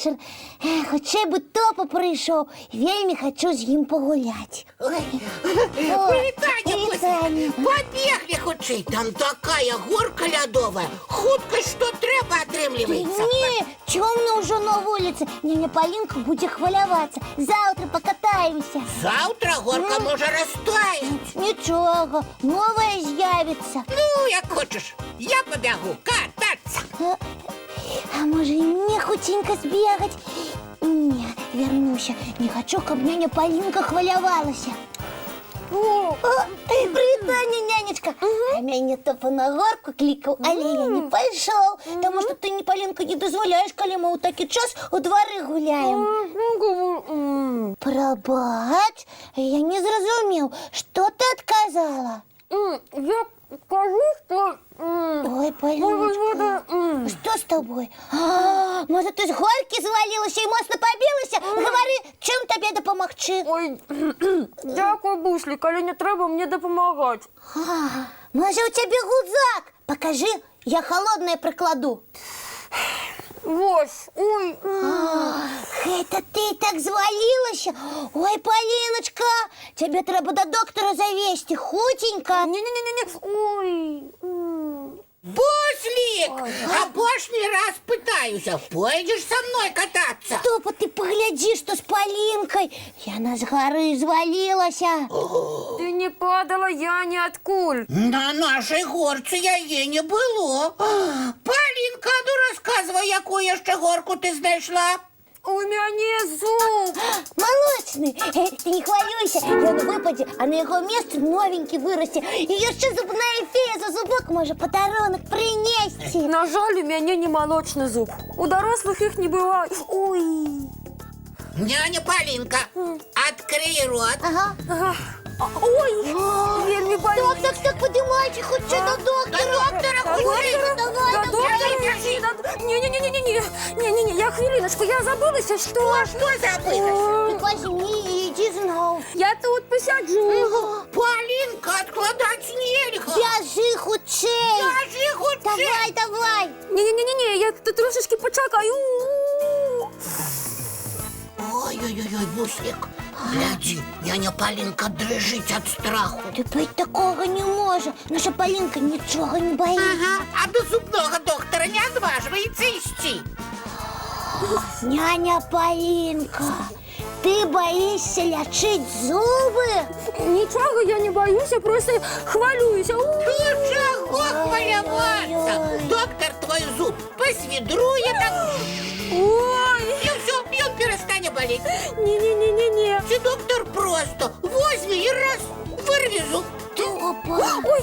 вечар. Эх, хутчэй бы Топа прыйшоў. Вельмі хачу з ім пагуляць. Ой, О, прывітанне, Буслік. прывітанне. Пабеглі хутчэй, там такая горка лядовая. Хутка што трэба атрымліваецца. Не, цёмна ўжо на вуліцы. Няня Палінка будзе хвалявацца. Заўтра пакатаемся. Заўтра горка можа растаяць. Нічога, новая з'явіцца. Ну, як хочаш, я пабягу катацца. А можа, і мне хуценька збегаць? Не, вярнуся. Не хачу, каб няня Палінка хвалявалася. О, О, прывітанне, нянечка. А мяне Топа на горку клікаў, але я не пайшоў, таму што ты, не Палінка, не дазваляеш, калі мы ў такі час у двары гуляем. Прабач, я не зразумеў, што ты адказала? Я кажу, што Ой, Паліначка, што з табой? А, можа, ты з горкі звалілася і моцна пабілася? Гавары, чым табе дапамагчы? Ой, дзякуй, Буслік, але не трэба мне дапамагаць. А, можа, у цябе гудзак? Пакажы, я халоднае прыкладу. Вось, ой. Гэта ты так звалілася? Ой, Паліначка, цябе трэба да доктара завесці, хуценька. Не-не-не-не, ой. Буслік, апошні раз пытаюся, пойдзеш са мной катацца? Топа, ты паглядзі, што з Палінкай. Яна з гары звалілася. Ты не падала я ніадкуль. На нашай горцы яе не было. Палінка, ну расказвай, якую яшчэ горку ты знайшла? У мяне зуб. Малочны, ты не хвалюйся, ён выпадзе, а на яго месцы новенькі вырасце. І яшчэ зубная фея за зубок можа падарунак прынесці. На жаль, у мяне не малочны зуб. У дарослых іх не бывае. Ой. Няня Палінка, адкрый рот. Ага. Ага. Ой, вельмі Так, баліць. так, падымайце хутчэй да доктара. Да доктара Да хутчэй. доктара? Давай, Да давай. доктара? Не-не-не-не-не. Не-не-не, я хвіліначку, я забылася, што... Што забылася? Ты вазьмі і ідзі зноў. Я тут пасяджу. Палінка, адкладаць нельга. Бяжы хутчэй. Бяжы хутчэй. Давай, давай. Не-не-не-не, я тут трошачкі пачакаю. Ой-ой-ой, Буслік, глядзі, няня Палінка дрыжыць ад страху. Ды быць такога не можа. Наша Палінка нічога не баіцца. Ага, а да зубнога доктара не адважваецца ісці. Няня Палінка, ты баішся лячыць зубы? Нічога я не баюся, проста хвалююся. У. Ну чаго хвалявацца? Ой-ой. Доктар твой зуб пасвідруе так, Ой, і ўсё, ён перастане балець. не-не-не-не-не. Ці доктар проста возьме і раз вырве зуб. Топа! Ой,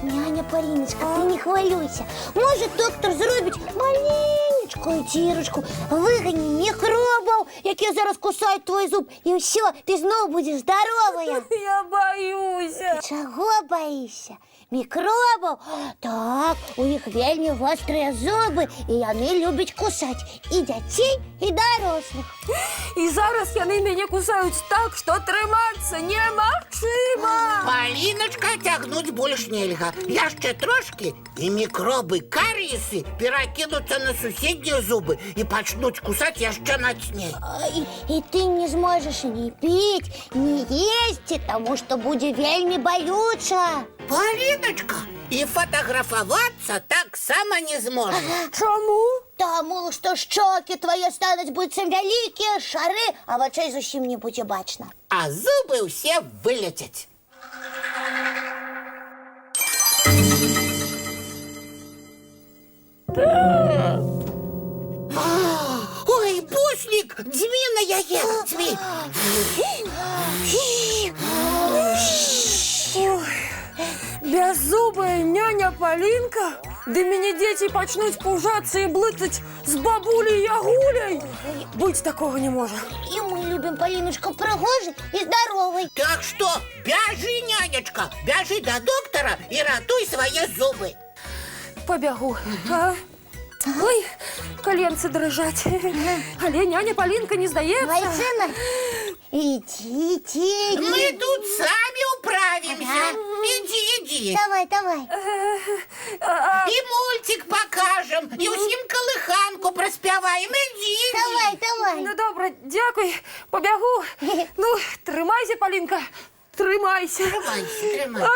Няня Паліначка, ты не хвалюйся. Можа, доктар зробіць маленечкую дзірачку, выгане мікробаў, якія зараз кусаюць твой зуб, і ўсё, ты зноў будзеш здаровая. Я баюся. Чаго баішся? Мікробаў? Так, у іх вельмі вострыя зубы, і яны любяць кусаць і дзяцей, і дарослых. І зараз яны мяне кусаюць так, што трымацца немагчыма. Паліначка, цягнуць больш нельга. Яшчэ трошкі, і мікробы карыесы перакінуцца на суседнія зубы і пачнуць кусаць яшчэ мацней. І ты не зможаш ні піць, ні есці, таму што будзе вельмі балюча. Паліначка, і фатаграфавацца таксама не зможаш. Чаму? Таму што шчокі твае стануць быццам вялікія шары, а вачэй зусім не будзе бачна. А зубы ўсе вылецяць. Ой, Буслік, дзьмі на яе, дзьмі. Ой, бяззубая няня Палінка? Ды мяне дзеці пачнуць пужацца і блытаць з бабуляй Ягуляй. Быць такога не можа. І мы любім Паліначку прыгожай і здаровай. Так што бяжы, нянечка, бяжы да доктара і ратуй свае зубы. Пабягу. А? Ой, каленцы дрыжаць. Але няня Палінка не здаецца. Малайчына. Ідзі, ідзі, Мы ідзі. тут самі управімся. Ідзі, ідзі. Ідзі. Давай, давай. І мульцік пакажам, і ўсім калыханку праспяваем. Ідзі, ідзі. Давай, давай. Ну добра, дзякуй, пабягу. Ну, трымайся, Палінка, трымайся. Трымайся, трымайся. А!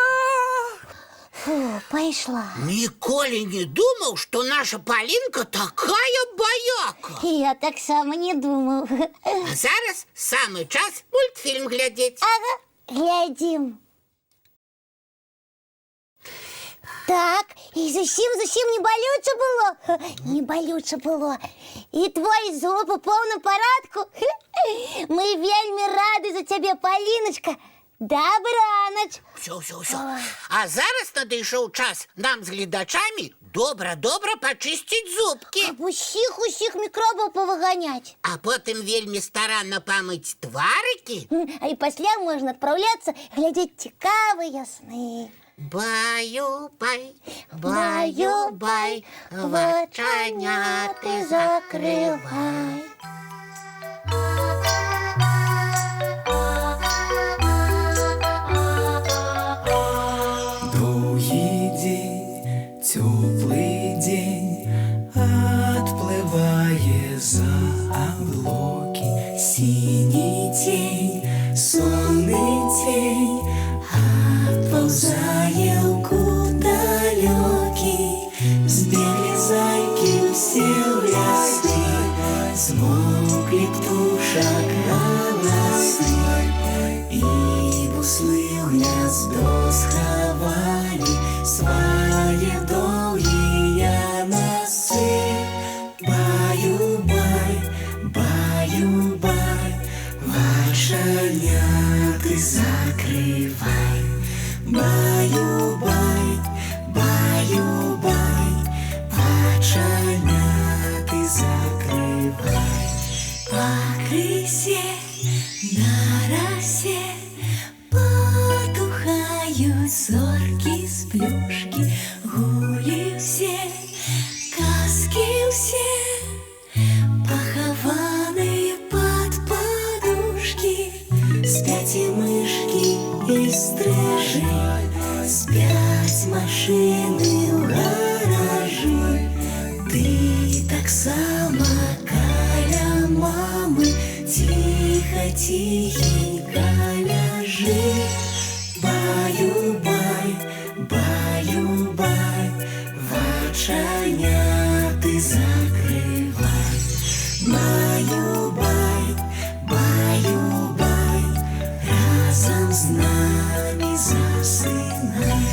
Фу, пайшла. Ніколі не думаў, што наша Палінка такая баяка. Я таксама не думаў. А зараз самы час мультфільм глядзець. Ага, глядзім. Так, і зусім-зусім не балюча было. Не балюча было. І твой зуб у поўным парадку. Мы вельмі рады за цябе, Паліначка. Дабранач. Усё, усё, усё. А зараз надышоў час нам з гледачамі добра-добра пачысціць зубкі. Каб усіх-усіх мікробаў павыганяць. А потым вельмі старанна памыць тварыкі. А і пасля можна адпраўляцца глядзець цікавыя сны. Баю-бай, баю-бай, вачаняты закрывай. Доўгі дзень, цёплы дзень адплывае за аблокі. Сіні цень, сонны цень адпаўзае ў кут далёкі. Збеглі зайкі ўсе ў лясы, змоўклі птушак галасы. І буслы ў гняздо схавалі свае доўгія насы. Баю-бай, баю-бай, вачаняты закрывай. Баю-бай, баю-бай, вачаняты закрывай. Пакрысе на расе потухаюць зоркі сплюшкі, гулі ўсе, казкі ўсе, пахаваныя пад падушкі. Спяць і мышкі, і стрыжы, спяць машыны ў гаражы. Ты таксама каля мамы ціха, ціхенька ляжы. Баю-бай, баю-бай, вачаняты закрывай. Баю-бай, баю-бай, разам з намі засынай.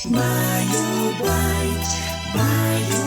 Баю-бай, баю-бай.